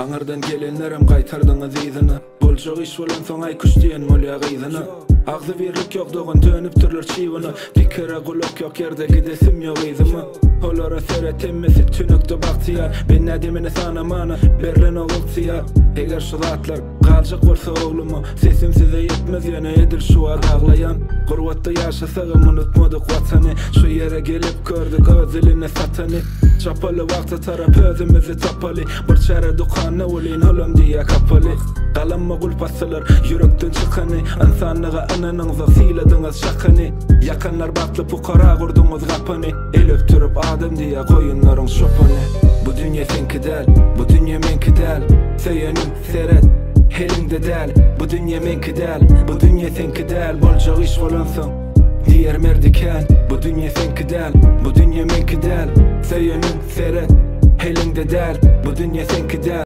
Aňyrdan gelenlerem gaýtardyňyz yzyna. Boljak iş bolansoň aý-küş diýen bolýa gyzyna. Agzybirlik ýok dogan dönüpdirler çybyna. Pikire gulak ýok ýerde gidesim ýok yzyma. Olara seret hemmesi tünekde bagtyýar. Men-ä demini sanamana berlenok ygtyýar. Eger şu zatlar galjak bolsa ogluma. Sesim size ýetmez ýöne edil şu wagt aglaýan. Gurbatda ýaşasagam unutmadyk watany. Şu ýere gelip gördük öz dilini satany. Çapaly wagta tarap özümizi tapaly. Bir çäre dükanda welin olam diýýä kapaly. Galamma gulp asylar ýürekden çykany. Ynsanlyga ynanyňzok syladyňyz çakany. Ýakanlar bagtly pukara gurduňyz gapany. El öpdürip adam diýýä goýunlaryň çopany. Bu dünýe seňki däl, bu dünýe meňki däl. Söýenim, seret, eliňde däl. Bu dünýe meňki däl, bu dünýe seňki däl. Boljak iş bolansoň, diýer merdi kän. Bu dünýe seňki däl, bu dünýe meňki däl. Söýenim, seret, eliňde däl. Bu dünýe seňki däl.